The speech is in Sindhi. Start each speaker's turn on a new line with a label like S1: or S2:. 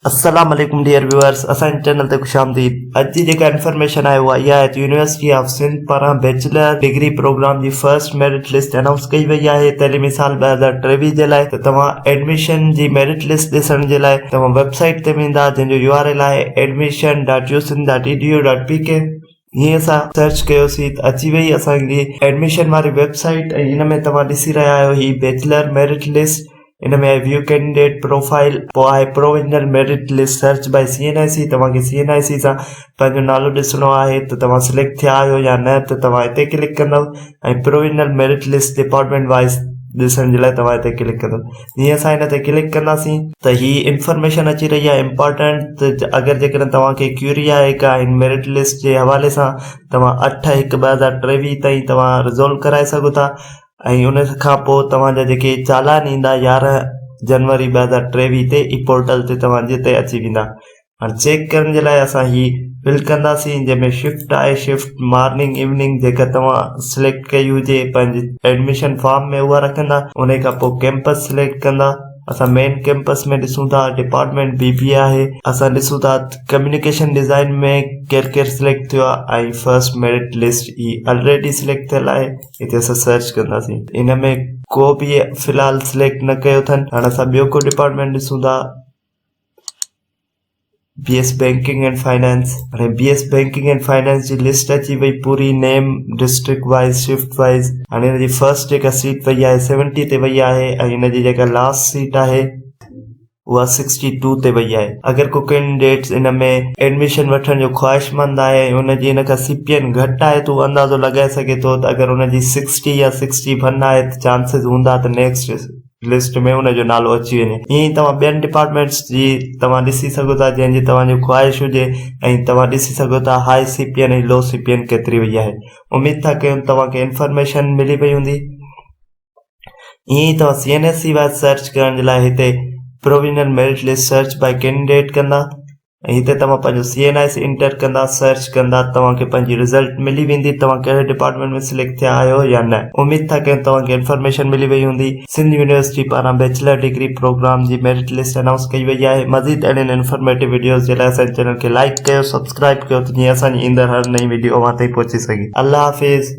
S1: السلام عليڪم ڊيئر ويوئرس اسان جي چينل تي خوش آمديد اڄ جي جيڪا انفارميشن آهي اها اها آهي ته يونيورسٽي آف سنڌ پاران بيچلر ڊگري پروگرام جي فرسٽ ميرٽ لسٽ انائونس ڪئي وئي آهي تعليمي سال 2023 جي لاء ته توهان ايڊميشن جي ميرٽ لسٽ ڏسڻ جي لاء توهان ويب سائيٽ تي ويندا جنهن جو يو آر ايل آهي admission dot U Sindh dot E D U dot P K هي اسان سرچ ڪيوسين ته اچي وئي اسان جي ايڊميشن واري ويب سائيٽ ۽ ان ۾ توهان ڏسي رهيا آهيو هي بيچلر ميرٽ لسٽ ان ۾ آهي ويو ڪينڊيڊيٽ پروفائيل پوء آهي provisional merit list search by C N I C توهان کي سي اين I سي سان پنهنجو نالو ڏسڻو آهي ته توهان سليڪٽ ٿيا آهيو يا نه ته توهان هتي ڪلڪ ڪندو ۽ provisional merit list department wise ڏسڻ جي لاء توهان هتي ڪلڪ ڪندو جيئن اسان هن تي ڪلڪ ڪنداسين ته هي انفارميشن اچي رهي آهي امپارٽنٽ ته اگر جيڪڏهن توهان کي ڪيوري آهي ڪا هن ميرٽ لسٽ جي حوالي سان توهان اٺ هڪ 2023 تائين توهان رزالو ڪرائي سگهو ٿا ۽ ان کان پوء توهان جا جيڪي چالان ايندا 11 جنوري 2023 تي اي پورٽل تي توهان جي تي اچي ويندا. هاڻ چيڪ ڪرڻ جي لاء اسان هي فل ڪنداسين جنهن ۾ شفٽ آهي شفٽ مارننگ ايوننگ جيڪا توهان سليڪٽ ڪئي هجي پنهنجي ايڊميشن فارم ۾ اها رکندا ان کان پوء ڪيمپس سليڪٽ ڪندا اسان مين ڪيمپس ۾ ڏسون ٿا ڊپارٽمينٽ بي بي آهي اسان ڏسون ٿا ڪميونيڪيشن ڊزائن ۾ ڪير ڪير سليڪٽ ٿيو آهي ۽ فرسٽ ميرٽ لسٽ هي الريڊي سليڪٽ ٿيل آهي هتي اسان سرچ ڪنداسين ان ۾ ڪو به في الحال سليڪٽ نه ڪيو اٿن هاڻي اسان ٻيو ڪو ڊپارٽمينٽ ڏسون ٿا B S banking and finance هاڻي B S banking and finance جي لسٽ اچي وئي پوري name district wise shift wise هاڻي هن جي فرسٽ جيڪا سيٽ وئي آهي سيونٽي تي وئي آهي ۽ هن جي جيڪا لاسٽ سيٽ آهي اها سڪسٽي ٽو تي وئي آهي اگر ڪو ڪينڊيڊيٽ ان ۾ ايڊميشن وٺڻ جو خواهشمند آهي ۽ ان جي ان کان سي پي اين گهٽ آهي ته هو اندازو لڳائي سگهي ٿو ته اگر ان جي سڪسٽي يا سڪسٽي ون آهي ته چانسز هوندا ته نيڪسٽ لسٽ ۾ ان جو نالو اچي وڃي ائين ئي توهان ٻين ڊپارٽمينٽس جي توهان ڏسي سگهو ٿا جنهن جي توهان جي خواهش هجي ۽ توهان ڏسي سگهو ٿا هاء سي پي اين ۽ لو سي پي اين ڪيتري وئي آهي اميد ٿا ڪيون توهان کي انفارميشن ملي وئي هوندي ائين ئي توهان C N S C wise search ڪرڻ جي لاء هتي provisional merit list search by candidate ڪندا ۽ هتي توهان پنهنجو سي اين I C inter ڪندا سرچ ڪندا توهان کي پنهنجي رزلٽ ملي ويندي توهان ڪهڙي ڊپارٽمينٽ ۾ سليڪٽ ٿيا آهيو يا نه اميد ٿا ڪيون توهان کي انفارميشن ملي وئي هوندي سنڌ يونيورسٽي پاران بيچلر ڊگري پروگرام جي ميرٽ لسٽ انائونس ڪئي وئي آهي مزيد اهڙين انفارميٽو وڊيوز جي لاء اسان جي چينل کي لائڪ ڪيو سبسڪرائب ڪيو ته جيئن اسان جي ايندڙ هر نئين وڊيو اوهان تائين پهچي سگهي الله حافظ.